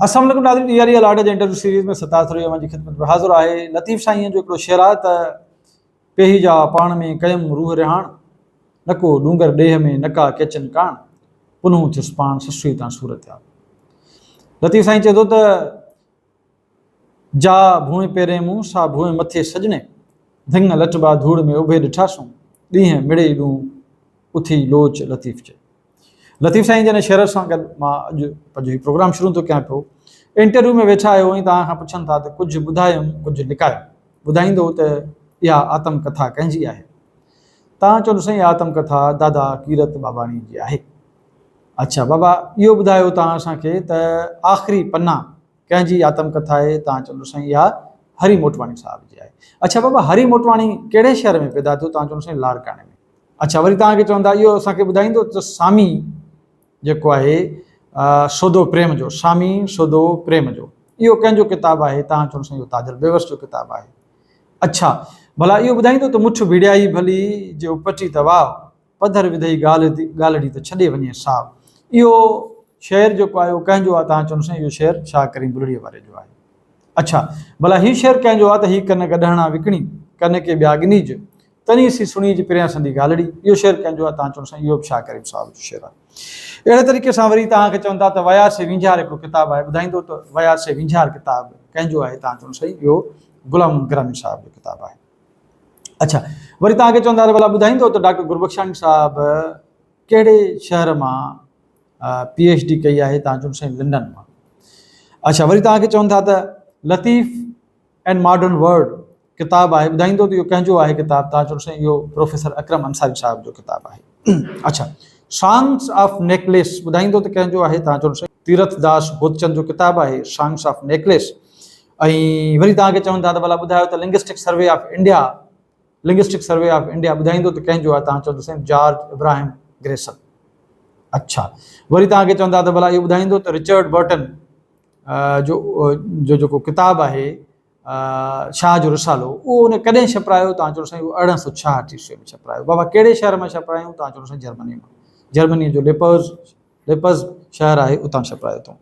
السلام عليڪم ناظرين ڊي آر اي الاٽ جي انٽرويو سيريز ۾ ستار ٿري اوهان جي خدمت ۾ حاضر آهي لطيف سائين جو هڪڙو شعر آهي ته پيهي جا پاڻ ۾ ڪيم روح رهاڻ نڪو ڏونگر ڏيهه ۾ نڪا ڪيچن ڪاڻ پنهون ٿيس پاڻ سسئي تان صورت آ لطيف سائين چئي ٿو ته جا ڀونء پيرين مون، سا ڀونء مٿي سڄڻي. ڌڱ لٽبا ڌوڙ ۾ اڀي ڏٺاسون، ڏينهن مڙئي ڏون اٿي لوچ لطيف چئي. لطيف سائين جن شعر سان گڏ مان اڄ پنهنجو هي پروگرام شروع ٿو ڪيان پيو. انٽرويو ۾ ويٺا آهيو ۽ توهان کان پڇن ٿا ته ڪجهه ٻڌايم ڪجهه لڪايم. ٻڌائيندو ته اها آتم ڪٿا ڪنهن جي آهي؟ توهان چوندو سائين اها آتم ڪٿا دادا ڪيرت ٻاٻاڻي جي آهي. اڇا بابا اهو ٻڌايو توهان اسان کي ته آخري پنا ڪنهن جي آتم ڪٿا آهي؟ توهان چوندو سائين اها هري موٽواڻي صاحب جي آهي. اڇا بابا هري موٽواڻي ڪهڙي شهر ۾ پيدا ٿيو؟ توهان چوندو سائين لاڙڪاڻي ۾. اڇا وري توهان کي چوندا اهو اسان کي ٻڌائيندو ته سامي جيڪو آهي سودو پريم جو سامي سودو پريم جو اهو ڪنهن جو ڪتاب آهي؟ توهان چوندو سائين اهو تاجل بيوس جو ڪتاب آهي. اڇا ڀلا اهو ٻڌائيندو ته مٺ ڀيڙيائي ڀلي جي اپٽي ته واء پڌر وڌئي ڳالهه ڳالهڙي ته ڇڏي وڃي ساء. اهو شعر جيڪو آهي اهو ڪنهن جو آهي؟ توهان چوندو سائين اهو شعر شاهه ڪريم بلڙيء واري جو آهي. اڇا ڀلا هي شعر ڪنهن جو آهي ته هي ڪن گڏهڻا وڪڻي، ڪن ڪي ٻيا ڳنيج، تني سي سڻيج پريان سندي ڳالهڙي. اهو شعر ڪنهن جو آهي؟ توهان چوندو سائين اهو به شاهه ڪريم صاحب جو شعر آهي. اهڙي طريقي سان وري توهان کي چون ٿا ته ويا سي وينجهار هڪڙو ڪتاب آهي ٻڌائيندو ته ويا سي وينجهار ڪتاب ڪنهن جو آهي؟ توهان چوندو سائين اهو غلام محمد گرامي صاحب جو ڪتاب آهي. اڇا وري توهان کي چوندا ته ڀلا ٻڌائيندو ته ڊاڪٽر گربخشاڻي صاحب ڪهڙي شهر مان پي ايڇ ڊي ڪئي آهي توهان چوندو سائين لنڊن مان اڇا وري توهان کي چون ٿا ته لطيف اينڊ ماڊرن ورلڊ ڪتاب آهي ٻڌائيندو ته اهو ڪنهن جو آهي ڪتاب توهان چوندو سائين اهو پروفيسر اڪرم انصاري صاحب جو ڪتاب آهي اڇا سانگس آف نيڪليس ٻڌائيندو ته ڪنهن جو آهي توهان چوندو سائين تيرٿ داس هوتچند جو ڪتاب آهي سانگس آف نيڪليس ۽ وري توهان کي چون ٿا ته ڀلا ٻڌايو ته linguistic survey of India linguistic survey of India ٻڌائيندو ته ڪنهن جو آهي توهان چوندو سائين جارج ابراهيم گريسن اڇا وري توهان کي چوندا ته ڀلا اهو ٻڌائيندو ته رچرڊ برٽن جو جو جيڪو ڪتاب آهي شاهه جو رسالو اهو ان ڪڏهن ڇپرايو توهان چوندو سائين اهو 1866 عيسوي ۾ ڇپرايو بابا ڪهڙي شهر مان ڇپرايائون توهان چوندو سائين جرمني مان جرمني جو ليپرز ليپرز شهر آهي اتان ڇپرايو اٿئون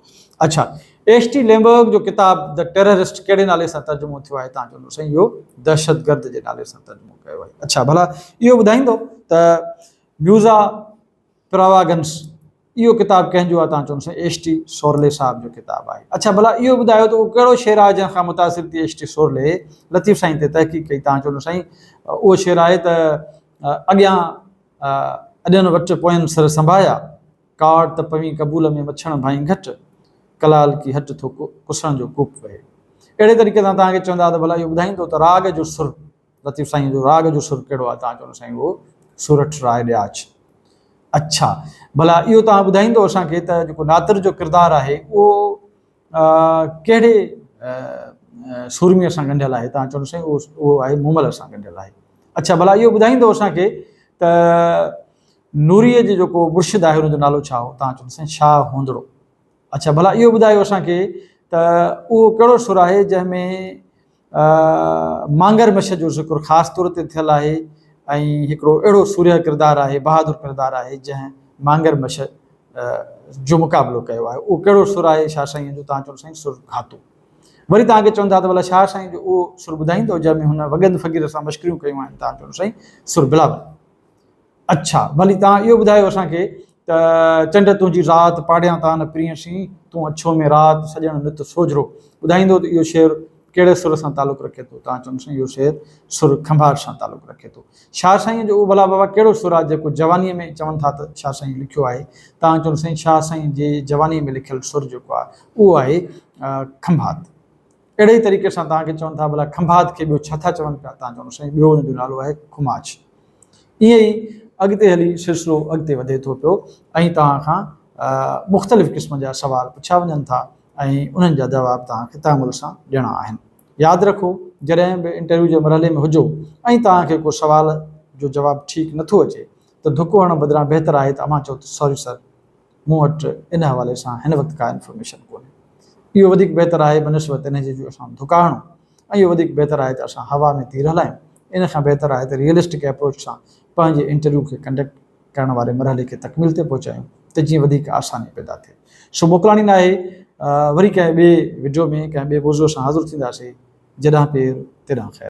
اڇا ايش ٽي ليمبرگ جو ڪتاب the terrorist ڪهڙي نالي سان ترجمو ٿيو آهي توهان چوندو سائين اهو دهشتگرد جي نالي سان ترجمو ڪيو آهي اڇا ڀلا اهو ٻڌائيندو ته ميوزا پراواگنس اهو ڪتاب ڪنهن جو آهي توهان چوندو سائين ايش ٽي سورلي صاحب جو ڪتاب آهي اڇا ڀلا اهو ٻڌايو ته اهو ڪهڙو شعر آهي جنهن کان متاثر ٿي ايش ٽي سورلي لطيف سائين تي تحقيق ڪئي توهان چوندو سائين اهو شعر آهي ته اڳيان اڏين وٽ پوين سر سنڀايا ڪاڙ ته پوين قبول ۾ مڇڻ ڀائين گهٽ ڪلال ڪي هٽ ٿو ڪسڻ جو ڪوپ وهي اهڙي طريقي سان توهان کي چوندا ته ڀلا اهو ٻڌائيندو ته راڳ جو سر لطيف سائين جو راڳ جو سر ڪهڙو آهي؟ توهان چوندو سائين اهو سورٺ راء ڏياچ. اڇا ڀلا اهو توهان ٻڌائيندو اسان کي ته جيڪو ناتر جو ڪردار آهي اهو ڪهڙي سورميء سان ڳنڍيل آهي؟ توهان چوندو سائين اهو اهو آهي مومل سان ڳنڍيل آهي. اڇا ڀلا اهو ٻڌائيندو اسان کي ته نوريء جو جيڪو مرشد آهي ان جو نالو ڇا هو؟ توهان چوندو سائين شاهه هوندڙو. اڇا ڀلا اهو ٻڌايو اسان کي ته اهو ڪهڙو سر آهي جنهن ۾ مانگر مڇ جو ذڪر خاص طور تي ٿيل آهي ۽ هڪڙو اهڙو سورهيه ڪردار آهي، بهادر ڪردار آهي جنهن مانگر مڇ جو مقابلو ڪيو آهي. اهو ڪهڙو سر آهي شاهه سائينء جو؟ توهان چوندو سائين سر گهاتو. وري توهان کي چوندا ته ڀلا شاهه سائين جو اهو سر ٻڌائيندو جنهن ۾ هن وڳند فقير سان مشڪريون ڪيون آهن؟ توهان چوندو سائين سر بلاول. اڇا ڀلي توهان اهو ٻڌايو اسان کي ته چنڊ تنهنجي رات پاڙيان تان نه پرينء سين، تون اڇو ۾ رات سڄڻ نت سوجهرو. ٻڌائيندو ته اهو شعر ڪهڙي سر سان تعلق رکي ٿو؟ توهان چوندو سائين اهو شعر سر کنڀار سان تعلق رکي ٿو. شاهه سائينء جو اهو ڀلا بابا ڪهڙو سر آهي جيڪو جوانيء ۾ چون ٿا ته شاهه سائين لکيو آهي؟ توهان چوندو سائين شاهه سائين جي جوانيء ۾ لکيل سر جيڪو آهي اهو آهي کنڀات. اهڙي ئي طريقي سان توهان کي چون ٿا ڀلا کنڀات کي ٻيو ڇا ٿا چون پيا؟ توهان چوندو سائين ٻيو ان جو نالو آهي کماچ. ائين ئي اڳتي هلي سلسلو اڳتي وڌي ٿو پيو ۽ توهان کان مختلف قسم جا سوال پڇيا وڃن ٿا ۽ انهن جا جواب توهان کي تحمل سان ڏيڻا آهن. ياد رکو جڏهن به انٽرويو جي مرحلي ۾ هجو ۽ توهان کي ڪو سوال جو جواب ٺيڪ نٿو اچي ته ڌڪ هڻڻ بدران بهتر آهي ته اوهان چئو ته سوري سر مون وٽ ان حوالي سان هن وقت ڪا انفارميشن ڪونهي. اهو وڌيڪ بهتر آهي بنسبت ان جي جو اسان ڌڪا هڻون ۽ اهو وڌيڪ بهتر آهي ته اسان هوا ۾ تير هلايون. ان کان بهتر آهي ته ريئلسٽڪ ايپروچ سان پنهنجي انٽرويو کي ڪنڊڪٽ ڪرڻ واري مرحلي کي تڪميل تي پهچايون ته جيئن وڌيڪ آساني پيدا ٿئي. سو موڪلاڻي ناهي. وري ڪنهن ٻئي وڊيو ۾ ڪنهن ٻئي موضوع سان حاضر ٿينداسين. جڏهن پير تيڏانهن خير.